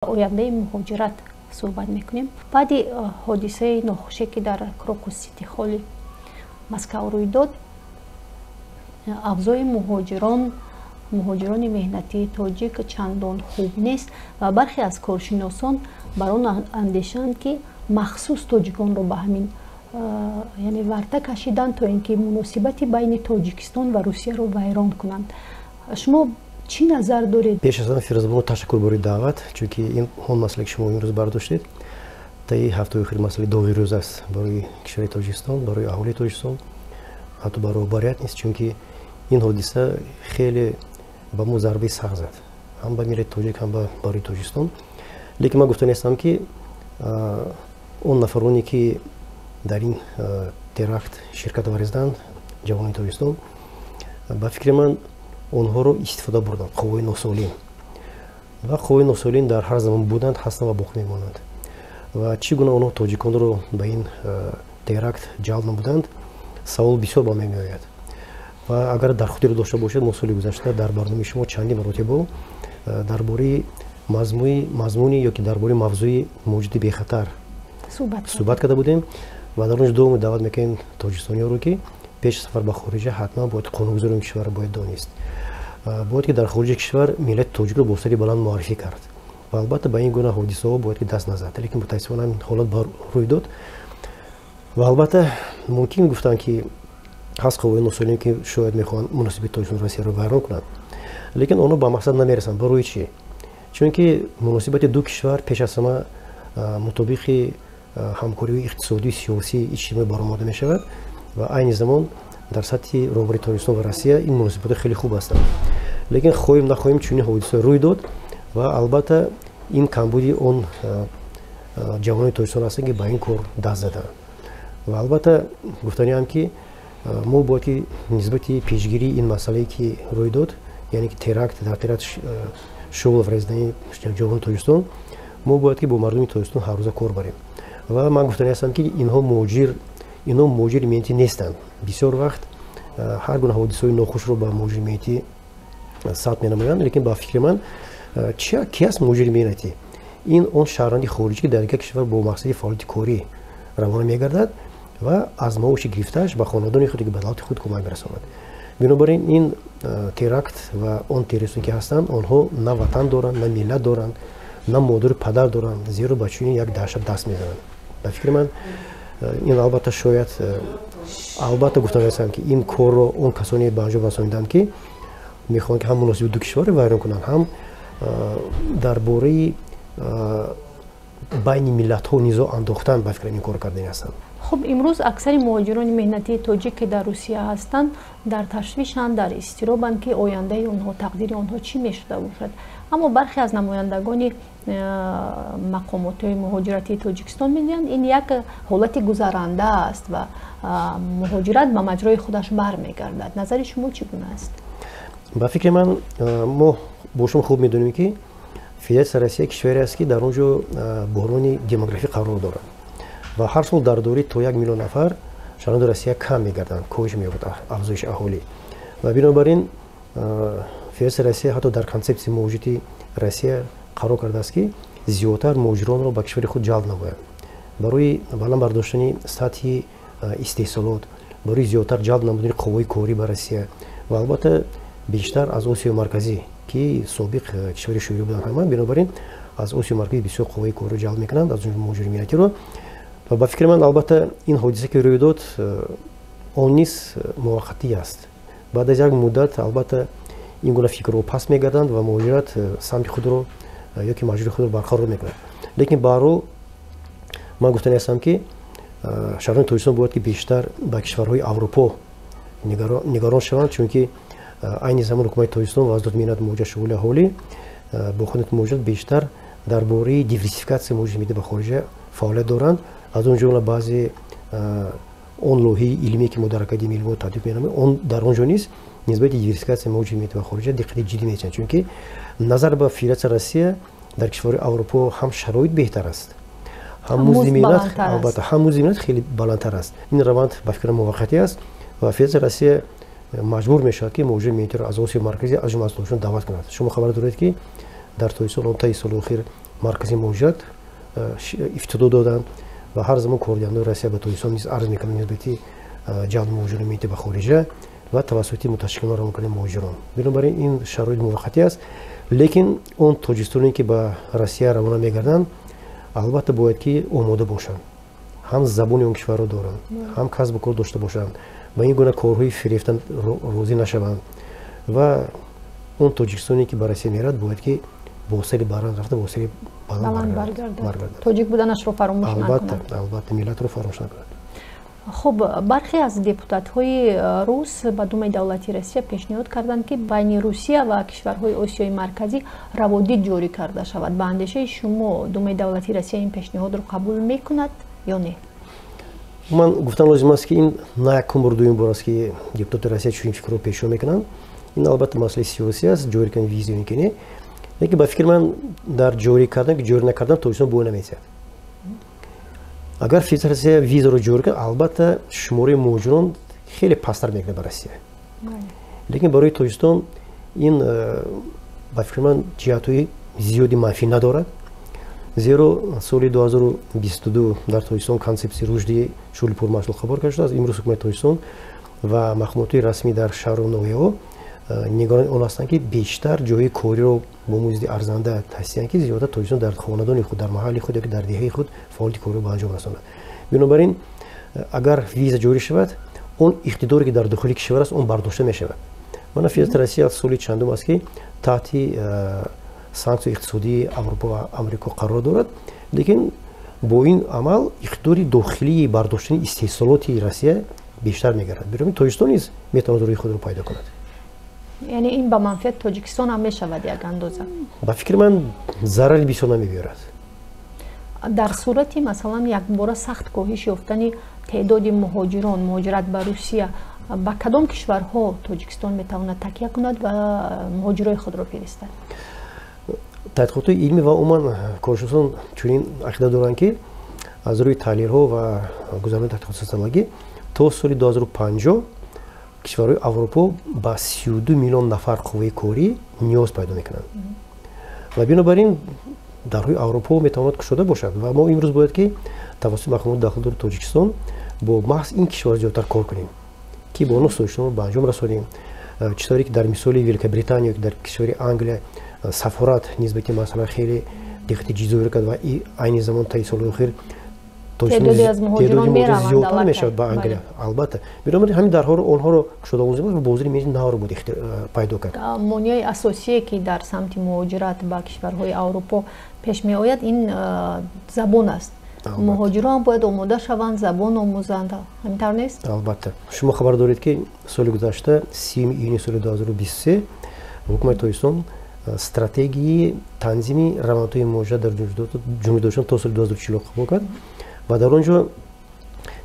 Ояндаи муҳоҷират суҳбат мекунем. Баъди ҳодисаи нохуше, ки дар Крокус Сити Холли Москав рӯй дод, авзои муҳоҷирони меҳнатии тоҷик чандон хуб нест ва бархе аз коршиносон бар он андешаанд, ки махсус тоҷиконро ба ҳамин, яъне, варта кашиданд, то ин ки муносибати байни Тоҷикистон ва Русияро вайрон кунанд. Шумо чӣ назар доред? Пеш аз ҳама, Фирӯзабону, ташаккур бори даъват, чунки ин он масъале, ки шумо имрӯз бардоштед, таи ҳафтаи охири масъалаи доғи рӯз аст барои кишвари Тоҷикистон, барои аҳолии Тоҷикистон, ҳатто ба роҳбарият нест, чунки ин ҳодиса хеле ба мо зарбаи сахт зад, ҳам ба миллати тоҷик, ҳам барои Тоҷикистон. Лекин ман гуфта нестам, ки он нафароне, ки дар ин теракт ширкат варзиданд, ҷавонони Тоҷикистон, ба фикри ман, онҳоро истифода бурданд қувваи носолим, ва қувваи носолим дар ҳар замон буданд, ҳастанд ва боқӣ мемонанд. Ва чӣ гуна онҳо тоҷиконро ба ин теракт ҷалб намуданд, савол бисёр ба ман меояд. Ва агар дар хотир дошта бошед, мо соли гузашта дар барномаи шумо чандин маротибо дар бораи мазмуни ё ки дар бораи мавзӯи муҳоҷирати бехатар суҳбат карда будем ва дар он ҷо доимо даъват мекунем тоҷикистониёро, ки пеш сафар ба хориҷа ҳатман бояд қонунгузори ин кишварро бояд донист, бояд ки дар хориҷи кишвар миллати тоҷикро бо сари баланд муаррифӣ кард ва албатта ба ин гуна ҳодисаҳо бояд ки даст назад. Лекин мутаассифона ҳамин ҳолат рӯй дод. Ва албатта мумкин гуфтанд, ки ҳаст қувваи носолим, ки шояд мехоҳанд муносибати Тоҷикистон Россияро вайрон кунанд, лекин онҳо ба мақсад намерасанд. Барои чӣ? Чунки муносибати ду кишвар пеш аз ҳама мутобиқи ҳамкориҳои иқтисодию сиёсӣ, иҷтимоӣ баромада мешавад ва айни замон дар сатҳи роҳбари Тоҷикистон ва Россия ин муносибатҳо хеле хуб ҳастанд. Лекин хоҳем нахоҳем, чунин ҳодиса рӯй дод ва албатта ин камбуди он ҷавонони тоҷикистон ҳастанд, ки ба ин кор даст заданд. Ва албатта гуфтаниам, ки мо бояд ки нисбати пешгирии ин масъалае, ки рӯй дод, яъне ки теракт, дар теракт шуғл варзидани ҷавонони Тоҷикистон, мо бояд ки бо мардуми Тоҷикистон ҳаррӯза кор барем. Ва ман гуфтани ҳастам, ки инҳо муҳоҷири меҳнатӣ нестанд. Бисёр вақт ҳар гуна ҳодисаҳои нохушро ба муҳоҷири меҳнатӣ сабт менамоянд, лекин ба фикри ман, ки аст муҳоҷири меҳнатӣ? Ин он шаҳрванди хориҷӣ, ки дар дигар кишвар бо мақсади фаъолияти корӣ равона мегардад ва аз маоши гирифтааш ба хонадони худ, ки ба давлати худ кӯмак мерасонад. Бинобар ин ин теракт ва он террористон, ки ҳастанд, онҳо на ватан доранд, на миллат доранд, на модару падар доранд, зеро ба чунин як даҳшат даст мезананд. Ба фикри ман, ин албатта шояд, албатта гуфта мерасам, ки ин корро он касоне ба анҷом расониданд, ки мехоҳанд, ки ҳам муносибати ду кишварро вайрон кунанд, ҳам дар бораи байни миллатҳо низоъ андохтан, ба фикрам, ин кор кардани ҳастанд. Хуб, имрӯз аксари муҳоҷирони меҳнатии тоҷик, ки дар Русия ҳастанд, дар ташвишанд, дар изтиробанд, ки ояндаи онҳо, тақдири онҳо чӣ мешуда бошад. Аммо бархе аз намояндагони мақомотҳои муҳоҷиратии Тоҷикистон мегӯянд, ин як ҳолати гузаранда аст ва муҳоҷират ба маҷрои худаш бармегардад. Назари шумо чӣ гуна аст? Ба фикри ман, мо бо шумо хуб медонем, ки Федератсияи Россия кишваре аст, ки дар он ҷо буҳрони демографӣ қарор дорад ва ҳар сол дар дори то 1 миллион нафар шаҳрванди Россия кам мегарданд, коҳиш меёбад афзоиши аҳолӣ. Ва бинобар ин Федератсияи Россия ҳатто дар консепсияи муҳоҷирати Россия қарор кардааст, ки зиёдтар муҳоҷиронро ба кишвари худ ҷалб намояд барои баланд бардоштани сатҳи истеҳсолот, барои зиёдтар ҷалб намудани қувваи корӣ ба Россия ва албатта бештар аз Осиёи Марказӣ, ки собиқ кишвари Шӯравӣ буданд ҳама. Бинобар ин аз Осиёи Марказӣ бисёр қувваи корро ҷалб мекунанд, аз муҳоҷири меҳнатиро. Ва ба фикри ман, албатта ин ҳодиса, ки рӯй дод, он низ муваққатӣ аст. Баъд аз як муддат албатта ин гуна фикрҳо паст мегарданд ва муҳоҷират самти худро ё ки маҷрои худро барқарор мекунад. Лекин баҳрҳол ман гуфтани ҳастам, ки шаҳрванди Тоҷикистон бояд ки бештар ба кишварҳои Аврупо нигарон шаванд, чунки айни замон ҳукумати Тоҷикистон ва Вазорати меҳнат, муҳоҷират, шуғли аҳолӣ бо хидмати муҳоҷират бештар дар бораи диверсификатсияи муҳоҷирати меҳнатӣ ба хориҷа фаъолият доранд. Аз он ҷумла баъзе он лоиҳаи илмие, ки мо дар Академияи илмҳо татбиқ менамоем, он дар он ҷо низ нисбати диверсификатсияи муҳоҷирати меҳнатӣ ба хориҷа диққати ҷиддӣ медиҳанд, чунки назар ба Федератсияи Россия дар кишварҳои Аврупо ҳам шароит беҳтар аст, ҳам музди меҳнат, албатта, ҳам музди меҳнат хеле баландтар аст. Ин раванд, ба фикрам, муваққатӣ аст ва Федератсияи Россия маҷбур мешавад, ки муҳоҷири меҳнатиро аз Осиёи Марказӣ, аз ҷумла аз Тоҷикистон, даъват кунад. Шумо хабар доред, ки дар Тоҷикистон он таи соли охир Маркази муҳоҷират ифтитоҳ доданд ва ҳар замон кордиҳандаи Россия ба Тоҷикистон низ арз мекунанд нисбати ҷалби муҳоҷирони меҳнатӣ ба хориҷа ва тавассути муташаккилон равон кардани муҳоҷирон. Бинобар ин, ин шароит муваққатӣ аст, лекин он тоҷикистоне, ки ба Россия равона мегарданд, албатта бояд ки омода бошанд, ҳам забони он кишварро доранд, ҳам касбу кор дошта бошанд, ба ин гуна корҳои фирефта розӣ нашаванд. Ва он тоҷикистоне, ки ба Россия меравад, бояд ки бо сари баланд рафта, бо сари баланд баргардад, тоҷик буданашро фаромӯш накунад. Албатта, албатта, миллатро фаромӯш накунад. Хуб, бархе аз депутатҳои рус ба Думаи давлатии Россия пешниҳод карданд, ки байни Русия ва кишварҳои Осиёи Марказӣ раводид ҷорӣ карда шавад. Ба андешаи шумо, Думаи давлатии Россия ин пешниҳодро қабул мекунад ё не? Ман гуфтан лозим аст, ки ин на якум бор, дуюм бор аст, ки депутати Россия чунин фикрро пешниҳод мекунанд. Ин албатта масъалаи сиёсӣ аст, ҷорӣ кардани виза ё ки не, лекин ба фикри ман, дар ҷорӣ кардан ки ҷорӣ накардан Тоҷикистон бой наметиҳад. Агар Федератсия визаро ҷорӣ кард, албатта шумораи муҳоҷирон хеле пасттар мекунад ба Россия, лекин барои Тоҷикистон ин ба фикри ман ҷиҳатҳои зиёди манфӣ надорад, зеро соли 2022 дар Тоҷикистон консепсияи рушди шуғли пурмаҳсул қабул карда шудааст. Имрӯз ҳукумати Тоҷикистон ва мақомоти расмӣ дар шаҳру ноҳияҳо нигарони он ҳастанд, ки бештар ҷойи кориро бо музди арзанда таъсис, ки зиёда тоҷикистон дар хонадони худ, дар маҳалли худ ё ки дар деҳаи худ фаъолияти кориро ба анҷом расонад. Бинобар ин, агар виза ҷорӣ шавад, он иқтидоре, ки дар дохили кишвар аст, он бардошта мешавад. Мана, Федератсияи Россия соли чандум аст, ки таҳти санксияи иқтисодии Аврупо ва Амрико қарор дорад, лекин бо ин амал иқтидори дохилии бардоштани истеҳсолоти Россия бештар мегардад. Бинобар ин, Тоҷикистон низ метавонад рӯи худро пайдо кунад. Яъне ин ба манфиати Тоҷикистон ҳам мешавад як андоза? Ба фикри ман, зарари бисёр намебиёрад. Дар сурати, масалан, якбора сахт коҳиш ёфтани теъдоди муҳоҷирон, муҳоҷират ба Русия, ба кадом кишварҳо Тоҷикистон метавонад такя кунад ва муҳоҷирои худро фиристад? Тадқиқоти илмӣ ва умуман коршиносон чунин ақида доранд, ки аз рӯи таҳлилҳо ва гузаронидани тадқиқоти социологӣ то соли 2050 кишварҳои Аврупо ба 32 миллион нафар қувваи корӣ ниёз пайдо мекунанд ва бинобар ин дарҳои Аврупо метавонад кушода бошад. Ва мо имрӯз бояд ки тавассути мақомоти дахлдори Тоҷикистон бо маҳз ин кишвар зиёдтар кор кунем, ки бо онҳо созишнома ба анҷом расонем. Чӣ тавре ки дар мисоли Великобритания, дар кишвари Англия сафорат нисбати масъала хеле диққати ҷиддӣ зоҳир кард ва айни замон таи солҳои охир теъдоди аз муҳоҷирон зиёдтар мешавад ба Англия. Албатта, бинобар ин ҳамин дарҳоро онҳоро кушода лозим аст ва бозори меҳнати навро бояд пайдо кард. Монеаи асосие, ки дар самти муҳоҷират ба кишварҳои Аврупо пеш меояд, ин забон аст. Муҳоҷирон бояд омода шаванд, забон омӯзанд, ҳамин тавр нест? Албатта, шумо хабар доред, ки соли гузашта, 30 июни соли 2023, ҳукумати Тоҷикистон стратегияи танзими равандҳои муҳоҷират дар Ҷумҳурии Тоҷикистон то соли 2040 қабул кард ва дар он ҷо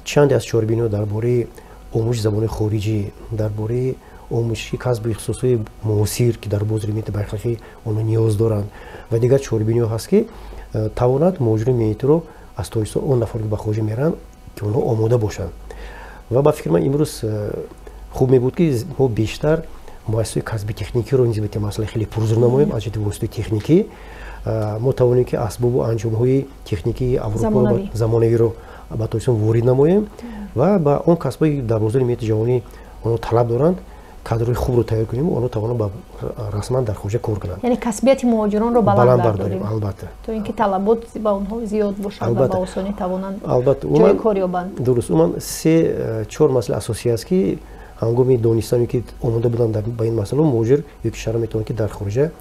чанде аз чорабиниҳо дар бораи омӯзиши забони хориҷӣ, дар бораи омӯзиши касбу ихтисосҳои муосир, ки дар бозори меҳнати байналхалқӣ онҳо ниёз доранд, ва дигар чорабиниҳо ҳаст, ки тавонад муҳоҷирони меҳнатиро аз Тоҷикистон, он нафаре, ки ба хориҷа мераванд, ки онҳо омода бошанд. Ва ба фикри ман, имрӯз хуб мебуд, ки мо бештар муассисаҳои касби техникиро нисбати масъала хеле пурзур намоем. Аз ҷиҳати воситаи техникӣ мо тавонем, ки асбобу анҷомҳои техникии Аврупо замонавиро ба Тоҷикистон ворид намоем ва ба он касбое, дар бозори меҳнати ҷаҳонӣ онҳо талаб доранд, кадрҳои хубро тайёр кунем, онҳо тавонанд ба расман дар хориҷа кор кунанд. Яъне касбияти муҳоҷиронро баланд бардорем. Албатта. То ин ки талабот ба онҳо зиёд бошад ва ба осонӣ тавонанд ҷои кор ёбанд. Дуруст. Умуман, се чор масъала асосӣ аст, ки ҳангоми донистан ки омода будан ба ин масъала, муҳоҷир ё ки шаҳр метавонад, ки дар хориҷа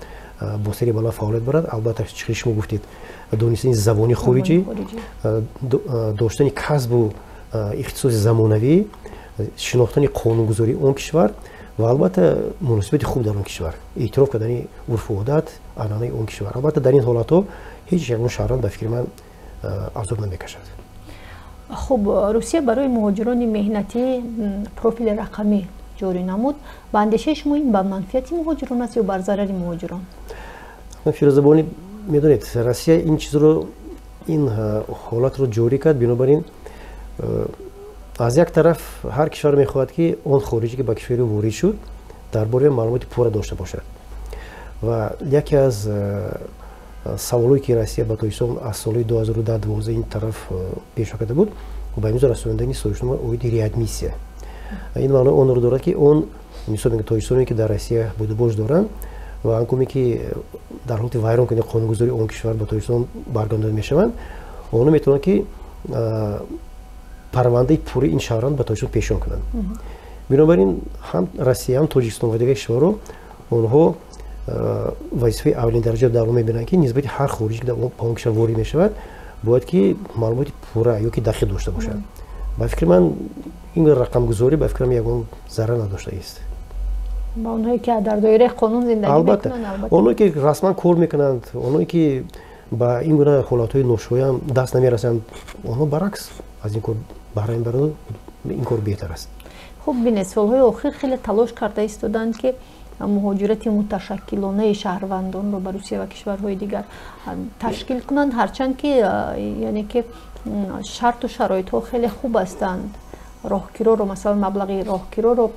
бо сари баланд фаъолият барад. Албатта, чӣ шумо гуфтед, донистани забони хориҷӣ, доштани касбу ихтисоси замонавӣ, шинохтани қонунгузории он кишвар ва албатта муносибати хуб дар он кишвар, эътироф кардани урфу одат, анъанаи он кишвар. Албатта, дар ин ҳолатҳо ҳеҷ ягон шаҳрванд, ба фикри ман, азоб намекашад. Хуб, Русия барои муҳоҷирони меҳнатӣ профили рақамӣ ҷорӣ намуд. Ба андешаи шумо, ин ба манфиати муҳоҷирон аст ё бар зарари муҳоҷирон? Фирӯзабонӣ, медонед, Россия ин чизро, ин ҳолатро ҷорӣ кард. Бинобар ин, аз як тараф ҳар кишвар мехоҳад, ки он хориҷӣ, ки ба кишвари ворид шуд, дар бораи маълумоти пурра дошта бошад. Ва яке аз Саволое ки Россия ба Тоҷикистон аз соли 2012 ин тараф пешниҳод карда буд, ба имзо расондани созишнома оиди реадмиссия. Ин маънои онро дорад, ки он мисол тоҷикистоне, ки дар Россия будубош доранд ва ҳангоме ки дар ҳолати вайрон кардани қонунгузории он кишвар ба Тоҷикистон баргардонида мешаванд, онҳо метавонанд, ки парвандаи пурраи ин шаҳрванд ба Тоҷикистон пешниҳод кунанд. Бинобар ин, ҳам Россия, ҳам Тоҷикистон ва дигар кишварҳо, онҳо вазифаи аввалин дараҷа дар он мебинанд, ки нисбати ҳар хориҷӣ, ки ба он кишвар ворид мешавад, бояд ки маълумоти пурра ё ки дақиқ дошта бошад. Ба фикри ман, ин рақамгузорӣ, ба фикрам, ягон зарар надоштааст. Ба онҳое ки дар доираи қонун зиндагӣ Албатта, онҳое ки расман кор мекунанд, онҳое ки ба ин гуна ҳолатҳои ношоям даст намерасанд, онҳо баръакс аз ин кор баҳра мебаранд. Ин кор беҳтар аст. Хуб, бинед, солҳои охир хеле талош карда истоданд, ки муҳоҷирати муташаккилонаи шаҳрвандонро ба Русия ва кишварҳои дигар ташкил кунанд, ҳарчанд ки, яъне ки, шарту шароитҳо хеле хуб ҳастанд. Роҳкироро, масалан, маблағи роҳкироро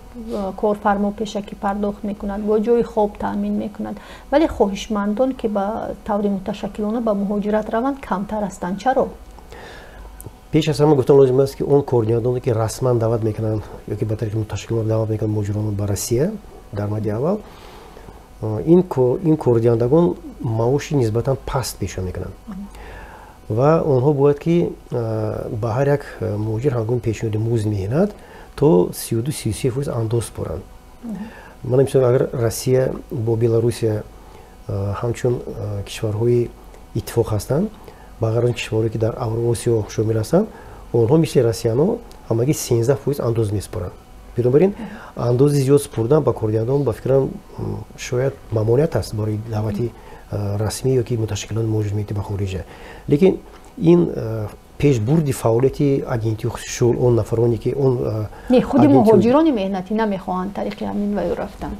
корфармо пешакӣ пардохт мекунад, бо ҷои хоб таъмин мекунад, вале хоҳишмандон, ки ба таври муташаккилона ба муҳоҷират раванд, камтар ҳастанд. Чаро? Пеш аз ҳама гуфтан лозим аст, ки он кордиҳандоне, ки расман даъват мекунанд ё ки ба тариқи муташаккилона даъват мекунанд муҳоҷиронро ба Россия, дар мадди аввал ин кордиҳандагон маоши нисбатан паст пешниҳод мекунанд ва онҳо бояд ки ба ҳар як муҳоҷир ҳангоми пешниҳоди музди меҳнат то 32-33% андоз супоранд. Мана мисол, агар Россия бо Беларусия ҳамчун кишварҳои иттифоқ ҳастанд, ба ғайр аз кишварҳое, ки дар Авроосиё шомил ҳастанд, онҳо мисли россияно ҳамагӣ 13% андоз месупоранд. Бинобар ин, андози зиёд супурдан ба кордиҳандон, ба фикрам, шояд мамоният аст барои даъвати расмӣ ё ки муташаккилони муҳоҷир меҳнатӣ ба хориҷа. Лекин ин пешбурди фаъолияти агентии шуғл, он нафароне ки он Не, худи муҳоҷирони меҳнатӣ намехоҳанд тариқи ҳамин ваю рафтан.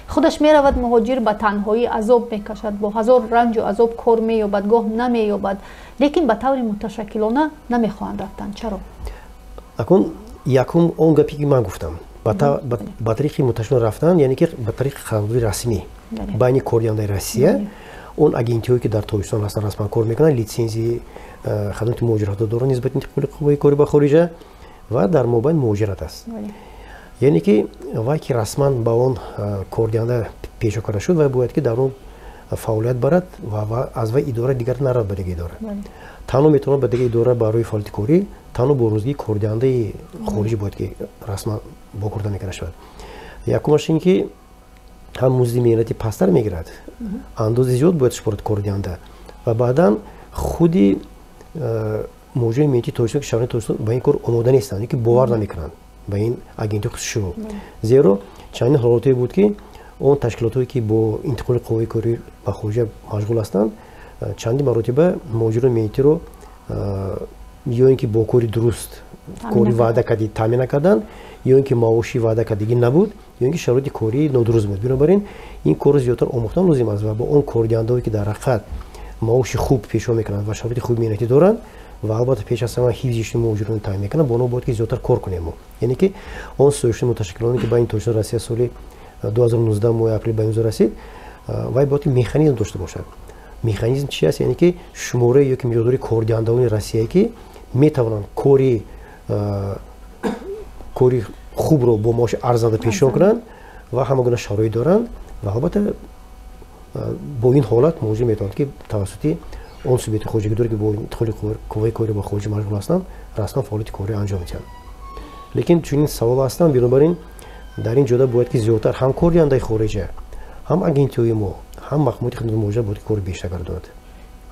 Худаш меравад муҳоҷир, ба танҳоӣ азоб мекашад, бо ҳазор ранҷу азоб кор меёбад, гоҳ намеёбад, лекин ба таври муташаккилона намехоҳанд рафтан. Чаро? Акун якум, он гапе, ки ман гуфтам, ба тариқи муташаккилона рафтан, яъне ки ба тариқи қарордоди расмӣ байни кордиҳандаи Россия, он агентиҳое, ки дар Тоҷикистон ҳастанд, расман кор мекунанд, литсензияи хадамоти муҳоҷиратро доранд нисбати интиқоли қувваи кори ба хориҷа, ва дар мобайн муҳоҷират аст. Яъне ки вай, ки расман ба он кордиҳанда пешниҳод карда шуд, вай бояд ки дар он фаъолият барад ва аз вай идора дигар нарад ба дигар идора. Танҳо метавонад ба дигар идора барои фаъолияти корӣ танҳо бо розигии кордиҳандаи хориҷӣ бояд ки расман бокурда мекарда шавад. Якумаш ин ки ҳам музди меҳнати пасттар мегирад, андози зиёд бояд супорад кордиҳанда ва баъдан худи муҳоҷирони меҳнатии Тоҷикистон, ки шаҳрванди Тоҷикистон, ба ин кор омода нестанд ё ки бовар намекунанд ба ин агентии хусусишуғл, зеро чандин ҳолатҳое буд, ки он ташкилотҳое, ки бо интиқоли қувваи корӣ ба хориҷа машғул ҳастанд, чандин маротиба муҳоҷирони меҳнатиро ё ин ки бо кори дуруст, кори ваъда кардӣ таъмин накарданд, ё ин ки маоши ваъда кардагӣ набуд, ё ин ки шароити корӣ нодуруст буд. Бинобар ин, ин корро зиёдтар омӯхтан лозим аст ва бо он кордиҳандаое, ки дар ҳақиқат маоши хуб пешниҳод мекунанд ва шароити хуби меҳнатӣ доранд ва албатта пеш аз ҳама ҳифзи иҷтимои муҳоҷиронро таъмин мекунанд, бо онҳо бояд ки зиёдтар кор кунем мо. Яъне ки он созишнома муташаккилоне, ки байни Тоҷикистон, Россия соли 2019 моҳи апрел ба имзо расид, вай бояд ки механизм дошта бошад. Механизм чи аст? Яъне ки шумораи ё ки миқдори кордиҳандагони Россия, ки метавонанд кори хубро бо маоши арзанда пешниҳод кунанд ва ҳама гуна шароит доранд, ва албатта бо ин ҳолат муҳоҷир метавонад, ки тавассути он субъекти хоҷагидоре, ки бо интиқоли қувваи корӣ ба хориҷа машғул ҳастанд, расман фаъолияти корӣ анҷом медиҳанд. Лекин чунин савол ҳастанд. Бинобар ин, дар ин ҷода бояд ки зиёдтар ҳам кордиҳандаи хориҷа, ҳам агентиҳои мо, ҳам мақомоти хидмати муҳоҷират бояд ки кори бештар гардонад.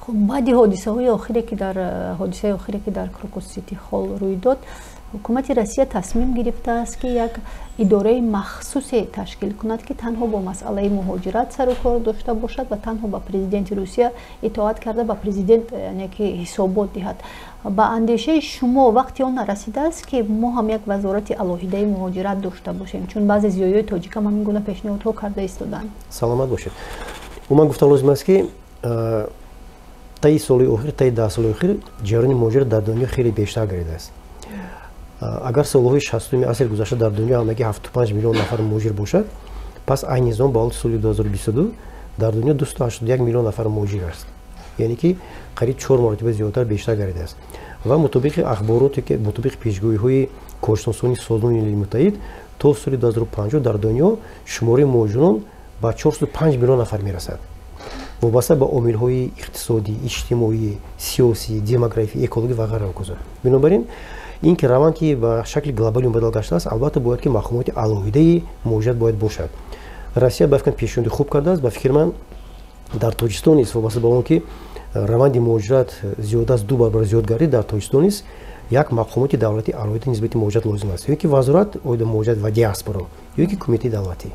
Хуб, баъди ҳодисаҳои охире, ки дар ҳодисаи охире, ки дар Крокус Сити Холл рӯй дод, ҳукумати Россия тасмим гирифтааст, ки як идораи махсусе ташкил кунад, ки танҳо бо масъалаи муҳоҷират сару кор дошта бошад ва танҳо ба президенти Русия итоат карда, ба президент, яъне ки, ҳисобот диҳад. Ба андешаи шумо, вақти он нарасидааст, ки мо ҳам як вазорати алоҳидаи муҳоҷират дошта бошем, чун баъзе зиёиёи тоҷикам ҳамин гуна пешниҳодҳо карда истоданд? Саломат бошед. Умуман, гуфтан лозим аст, ки таи соли охир, таи 10 соли охир ҷараёни муҳоҷират дар дунё хеле бештар гардидааст. Агар солҳои 60-уми асри гузашта дар дунё ҳамагӣ 75 миллион нафар муҳоҷир бошад, пас айни замон, ба ҳолати соли 2022, дар дунё 281 миллион нафар муҳоҷир аст. Яъне ки қариб 4 маротиба зиёдтар бештар гардидааст. Ва мутобиқи ахбороте ки мутобиқи пешгӯиҳои коршиносони Созмони Милали Муттаҳид то соли 2050 дар дунё шумораи муҳоҷирон ба 405 миллион нафар мерасад. Вобаста ба омилҳои иқтисодӣ, иҷтимоӣ, сиёсӣ, демографӣ, экологӣ ва ғайра ҳоказо. Бинобар ин, ин ки раванд ки ба шакли глобалӣ мубаддал гаштааст, албатта бояд ки мақомоти алоҳидаи муҳоҷират бояд бошад. Россия ба фикрам пешниҳоди хуб кардааст. Ба фикри ман дар Тоҷикистон низ вобаста ба он ки раванди муҳоҷират зиёда аз 2 баробар зиёд гардид, дар Тоҷикистон низ як мақомоти давлатии алоҳида нисбати муҳоҷират лозим аст, ё ки вазорат оид ба муҳоҷират ва диаспоро, ё ки кумитаи давлатӣ,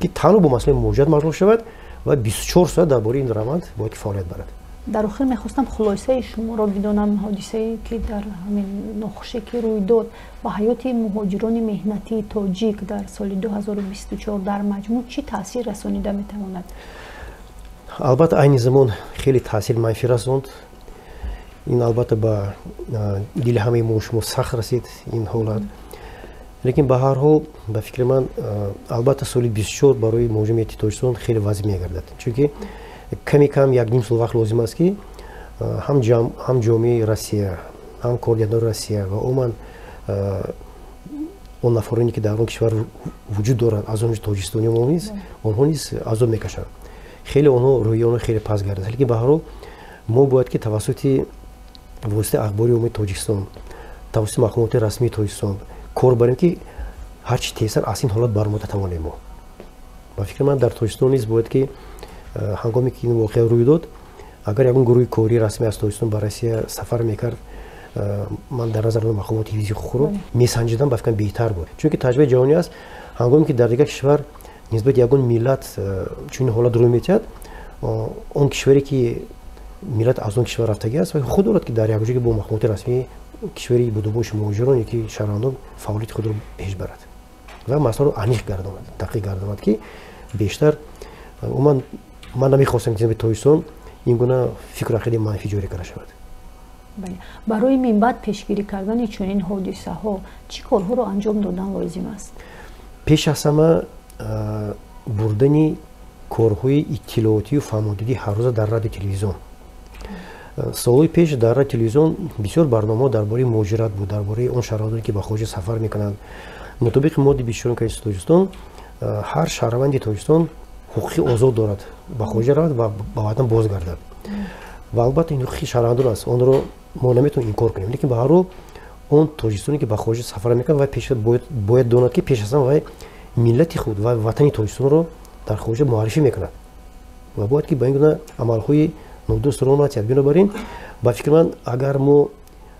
ки танҳо бо масъалаи муҳоҷират машғул шавад ва 24 соат дар бораи ин раванд бояд ки фаъолият барад. Дар охир мехостам хулосаи шуморо бидонам. Ҳодисае ки дар ҳамин нохуше ки рӯй дод ба ҳаёти муҳоҷирони меҳнатии тоҷик дар соли 2024 дар маҷмӯъ чӣ таъсир расонида метавонад? Албатта, айни замон хеле таъсири манфӣ расонд. Ин албатта ба дили ҳамаи мо шумо сахт расид ин ҳолат. Лекин ба ҳар ҳол, ба фикри ман, албатта соли 24 барои муҳоҷирони меҳнатии Тоҷикистон хеле вазъ мегардад, чунки ками кам як ним сол вақт лозим аст, ки ҳам ҷомеаи Россия, ҳам кордиҳандагони Россия ва умуман он нафароне ки дар он кишвар вуҷуд доранд, аз он тоҷикистони мо низ, онҳо низ азоб мекашанд. Хеле онҳо рӯҳияи онҳо хеле паст гардад. Лекин ба ҳар ҳол мо бояд ки тавассути воситаи ахбори умумии Тоҷикистон, тавассути мақомоти расмии Тоҷикистон кор барем, ки ҳарчи тезтар аз ин ҳолат баромада тавонем мо. Ба фикри ман, дар Тоҷикистон низ бояд ки ҳангоме ки ин воқеа рӯй дод, агар ягон гурӯҳи кории расмӣ аз Тоҷикистон ба Россия сафар мекард, ман дар назар дорам мақомоти ҳифзи ҳуқуқро, месанҷидан ба фикрам беҳтар буд, чунки таҷрибаи ҷаҳонӣ аст: ҳангоме ки дар дигар кишвар нисбати ягон миллат чунин ҳолат рӯй метиҳад, он кишваре ки миллат аз он кишвар рафтагӣ аст, худ дорад ки дар якҷоягӣ бо мақомоти расмии кишвари будубоши муҳоҷирон ки шаҳрвандон фаъолияти худро пеш барад ва масъаларо аниқ гардонад, дақиқ гардонад, ки бештар умуман ман намехостам, ки нисбати Тоҷикистон ин гуна фикру ақидаи манфӣ ҷорӣ карда шавад. Барои минбаъд пешгирӣ кардани чунин ҳодисаҳо чӣ корҳоро анҷом додан лозим аст? Пеш аз ҳама бурдани корҳои иттилоотию фаҳмондидӣ ҳаррӯза дар радио, телевизион. Солҳои пеш дар радио, телевизион бисёр барномаҳо дар бораи муҳоҷират буд, дар бораи он шаҳрвандоне ки ба хориҷа сафар мекунанд. Мутобиқи моддаи 24 Конститутсияи Тоҷикистон, ҳар шаҳрванди Тоҷикистон ҳуқуқи озод дорад ба хориҷа равад ва ба ватан бозгардад. Ва албатта ин ҳуқуқи шаҳрвандон аст, онро мо наметавонем инкор кунем. Лекин ба ҳар ҳол он тоҷикистоне ки ба хориҷа сафар мекунад, вай бояд донад, ки пеш аз ҳама вай миллати худ ва ватани Тоҷикистонро дар хориҷа муаррифӣ мекунад ва бояд ки ба ин гуна амалҳои нодуруст роҳ натиҳад. Бинобар ин, ба фикри ман, агар мо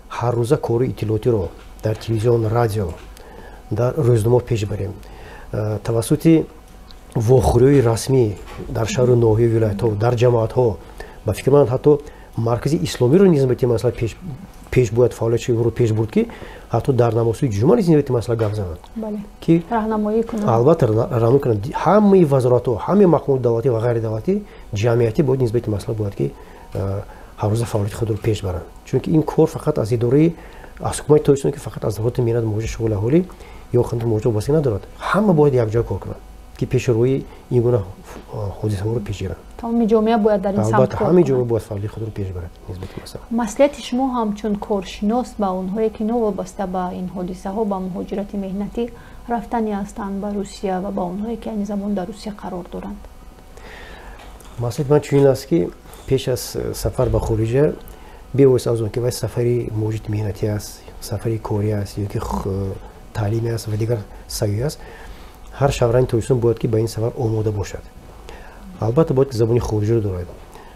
ҳаррӯза кори иттилоотиро дар телевизион, радио, дар рӯзномаҳо пеш барем, тавассути вохӯриҳои расмӣ дар шаҳру ноҳияю вилоятҳо, дар ҷамоатҳо, ба фикри ман, ҳатто маркази исломиро низ нисбати масъала пеш бояд фаъолиятшро пеш бурд, ки ҳатто дар намозҳои ҷумъа низ нисбати масъала гап зананд, ки раҳнамоӣ кунанд. Албатта, раҳнамоӣ кунанд. Ҳамаи вазоратҳо, ҳамаи мақомоти давлатӣ ва ғайридавлатӣ, ҷамъиятӣ бояд нисбати масъала бояд ки ҳаррӯза фаъолияти худро пеш баранд, чунки ин кор фақат аз идораи, аз ҳукумати Тоҷикистон, ки фақат аз вазорати меҳнат, муҳоҷират, шуғли аҳолӣ ё хидмати муҳоҷират вобастагӣ надорад. Ҳама бояд якҷоя кор кунанд, ки пеши рӯи ин гуна ҳодисаҳоро пеш гиранд. Тамоми ҷомеа бояд дар ин самт Албатта, кор ҳамаи кунад. ҷомеа бояд фаъолияти худро пеш барад нисбати масъала. Маслиҳати шумо ҳамчун коршинос ба онҳое ки новобаста ба ин ҳодисаҳо ба муҳоҷирати меҳнатӣ рафтанӣ ҳастанд ба Русия ва ба онҳое ки айни замон дар Русия қарор доранд? Маслиҳати ман чунин аст, ки пеш аз сафар ба хориҷа, бевосита аз он ки вай сафари муҳоҷирати меҳнатӣ аст, сафари корӣ аст ё ки таълимӣ аст ва дигар сайёҳӣ аст, ҳар шаҳрванди Тоҷикистон бояд ки ба ин сафар омода бошад. Албатта, бояд ки забони хориҷиро дорад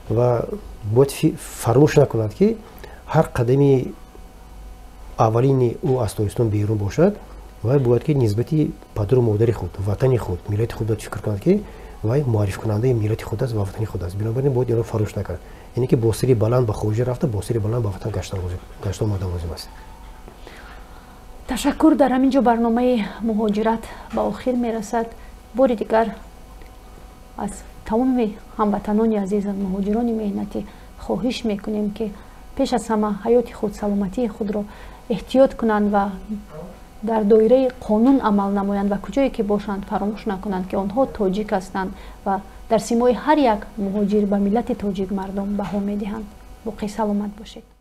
ва бояд фаромӯш накунад, ки ҳар қадами аввалини ӯ аз Тоҷикистон берун бошад, вай бояд ки нисбати падару модари худ, ватани худ, миллати худ бояд фикр кунад, ки вай муаррифкунандаи миллати худ аст ва ватани худ аст. Бинобар ин бояд инро фаромӯш накард, яъне ки бо сари баланд ба хориҷа рафта, бо сари баланд ба ватан гашта омадан лозим аст. Ташаккур. Дар ҳамин ҷо барномаи «Муҳоҷират» ба охир мерасад. Бори дигар аз тамоми ҳамватанони азиз, аз муҳоҷирони меҳнатӣ хоҳиш мекунем, ки пеш аз ҳама ҳаёти худ, саломатии худро эҳтиёт кунанд ва Дар доираи қонун амал намоянд ва куҷое ки бошанд, фаромӯш накунанд, ки онҳо тоҷик ҳастанд ва дар симои ҳар як муҳоҷир ба миллати тоҷик мардум баҳо медиҳанд. Боқӣ саломат бошед.